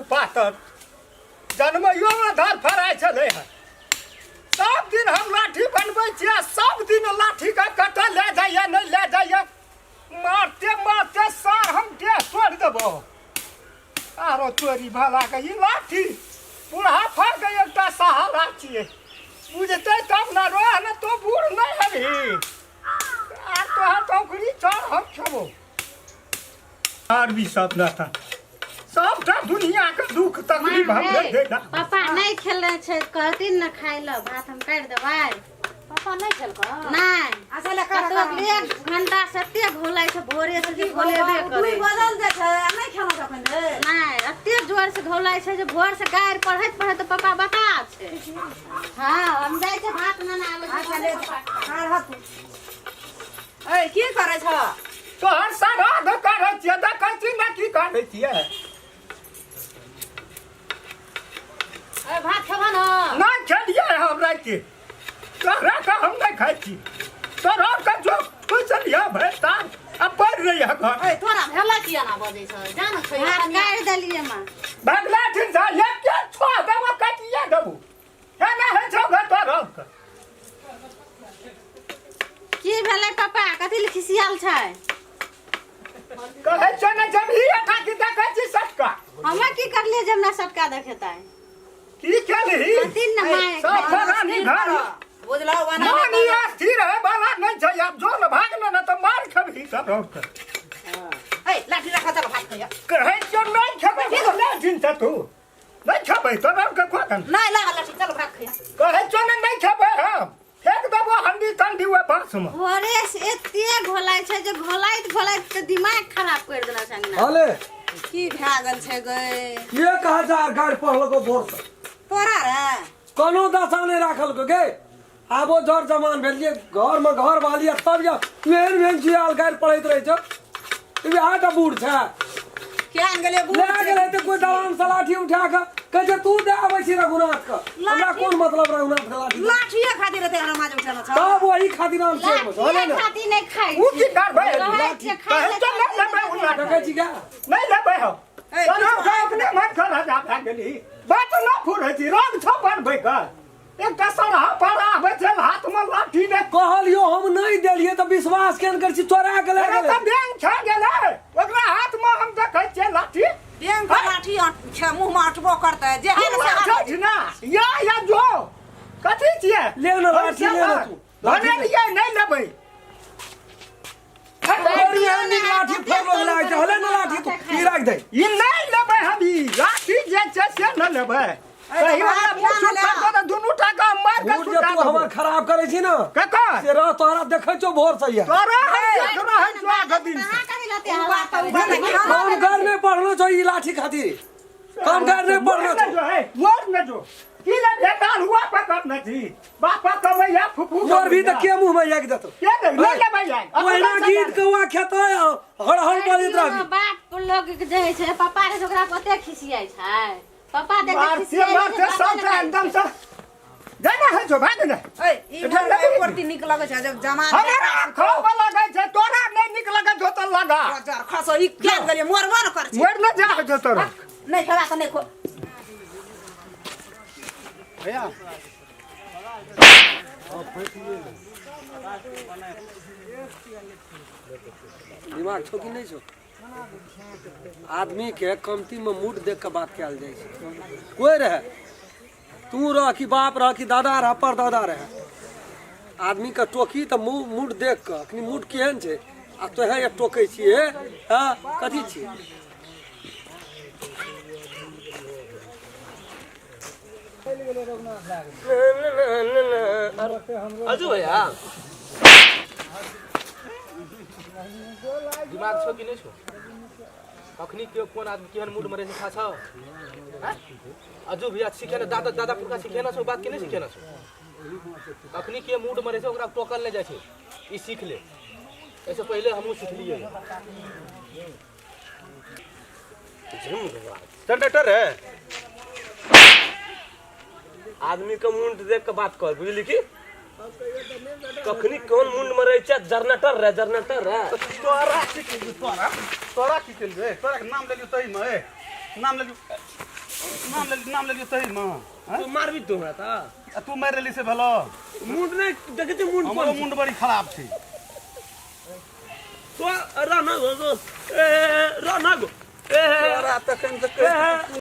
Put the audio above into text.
पातर जन्मैयोमे धर फराइ छलै हँ। सब दिन हम लाठी बनबै छियै, सब दिन लाठीके कतऽ लए जाइए नहि लए जाइए। मारते मारते सार हम देह तोड़ि देबो। आरो तोरी भलाके ई लाठी बूढ़ा फरके एकटा सहारा छियै, बुझतै तब ने। रोह ने तो बूढ़ नहि हेबही आर तोहर नौकरी चल हम खेबो। आर भी सब रहता सबटा दुनिया के दुख तकलीफ हमरे देला। पापा नहीं खेलने छै, कहथिन न खाइ ल भात हम काटि देबै। पापा नहीं खेलको? नहीं। अच्छा ले कर। कतौ एक घंटा से एते घोलै छै भोरे से जे घोलेबे करै दुई बजल जाइ छै आ नहि खेलौ तखन रे। नहीं, एते जोर से घोलै छै जे भोर से गारि पढ़ैत पढ़ैत पापा बता छै। हाँ हम जाइ छै भात बनाबै छै। अच्छा ले खा रह तू। ए की करै छ? तोहर श्राद्ध करै छियै, देखै छी ने की करै छियै। ए भात खेबह न? नहि खेलियै हम राति, तोहरा के हम नहि खाइ छी। तोहरा के जो खुशलियै भरि साल आ पड़ि रही है घर। ए तोरा भेला किया ना बजै छ? जा न खै। भात काटि देलियै माँ। भगला ठीक छै, एक छो देबो काटिए देबो। एना होइ छौ घर तोहरा के? की भेलै पापा, कथी लए खिसियाल छै? कहै छै ने जब ही एठा की देखै छी सटका। हमे की करलियै जे हमरा सटका देखेतै? की केलही? कहथिन ने माय। सब फलानी घर बुझलौ बना मन ई स्थिर है वाला नहीं छै। आब जो न भाग न त मार खेबही सब रौद के। ए लाठी राख, चल भात खैया। कहै छियौ नहीं खेबै, नहि दिन छै तू नहीं खेबै तो रौद के खुआ दन। नहीं लगा लाठी, चल भात खैया। कहै छियौ ने नहीं खेबै हम, फेंक देबो हंडी तंडी ओहि बाँस मे। भोरे से एते घोलाइ छै जे घोलाइत घोलाइत के दिमाग खराब कर देला छै अंगना। अले की भए गेल छै गै? 1000 गाड़ी पढ़लको भोर से। तोरा रे कोनो दशा नहीं राखल को गे। आबो जर जमान भेलिए घर में घर वाली तब या एहन भेल छी आल गाड़ी पढ़ैत रहे छौ। ई आटा बूढ़ छै। केहन गेलै बूढ़? ले गेलै तऽ कोई दलान से लाठी उठा के कहै छै तू दे आबै छी रघुनाथ के, हमरा कोन मतलब रघुनाथ के लाठी? लाठिए खातिर एते हरामाज उठेलो छ। तब वही खातिर हम छै होले ने। खातिर नहीं खाइ। उ की करबै? कहै छियै खाइ कहै लए। छियौ नहि लेबै उ लाठी। देखै छी क्या? नहीं लेबै हम। ए, तोरा के अपने मन कर हजार भए गेली बात न फुरै छी। रंग छौ बनबै के एकटा सरहा पर आबै छै हाथ में लाठी ने। कहलियो हम नहीं देलिए तऽ विश्वास केहन करै छी? चोरा के ले अरे गेलै। तऽ बैंक छा गेलै ओकरा हाथ में, हम देखै छियै लाठी। बैंक के लाठी मुँह में अटबो करतै जे की है ने से बात छै ना या या जो कथी छियै? ले ने लाठी, ले ने तू। लाठी ले। बनेलियै नहीं लेबै। और एहन नीक लाठी फेर लोग लागै छै। हले ने लाठी तू ई राख दे। ई नहीं लेबै हम, ई लाठी जे छै से न लेबै। कही वाला मुँह चुप कर दो तऽ दुनू टाका मार के बूढ़ जे सुता तू देबो। हमर खराब करै छी ने ककर? से रह, तोहरा देखै छौ भोर से ये। तोरा हम देख रहल छौ आठ दिन से। कहाँ कथी लते हल्ला करै छै? कम घर नहीं पढ़लो छौ ई लाठी खातिर, कम घर नहीं पढ़लो मोर छौ। न जो है, मोर न जो। की ले भेटाल हुआ पकड़ न छी। बापा कमैया फुफू मोर भी तऽ के मुंह में याक देतौ? के नहीं नहीं लेबै यार। ओहिना गीत कौआ खेतै हड़ हड़ बजैत रहबी। बाप लोग के जे होइ छै पापा रे, ओकरा कते खिसियाइ छै पापा देख के। मारते खिसियाइ छै, मारते पापा सब ने खाइ एकदम छै। से जाना है जो भाग ने। ए ई एठन मोर लेबै। एको रत्ती नीक लगै छै जब जमान हमरा खूब लगै छै, तोरा नहीं नीक लगै छौ तऽ लगा। जर खसो ई केहन गेलियै मोरबो ने करै छै। मोर न जा है जो तोरा। नहि खेबा तऽ नहि खो। भैया दिमाग छौ कि नहि छौ? आदमी के कमती में मूड देख के बात कयल जाइ छै। कोई रहे, तू रह कि बाप रह कि दादा रह परदादा रहे, आदमी के टोकी तऽ मुँह मूड देख कऽ अखनी मूड केहन छै। आ तोहे ये टोकै छियै? हँ, कथी छियै? अजू भैया, दिमाग छौ कि नहि छौ? कखनी केओ कोन आदमी केहन मूड में रहै छै था छौ? हैं? अजू भैया सीखे ने, दादा दादा पुरखा सिखेने छौ बात कि नहि सिखेने छौ? कखनी के मूड में रहै छै ओकरा टोकल नहि जाइ छै, ई सीख ले। एहिसँ पहिले हमहूँ सिखलियै। जनरेटर रे। आदमी के मुंड देख के बात कर, बुझली कि कखनी कोन मुंड में रहे छै। जनरेटर रे, जनरेटर रे। तोरा की केलियौ? तोरा तोरा की केलियौ? ए, तोरा के नाम लेलियौ तही में। ए, नाम लेलियौ। नाम ले नाम लेलियो सही मे तू मारबी तू हमरा तऽ आ तू मारि लेली से भेलो मुंड नहि देखै छी मुंड हमरो मुंड बड़ी खराब छै तो रहना गो ए रहना गो ए तोरा तखन तऽ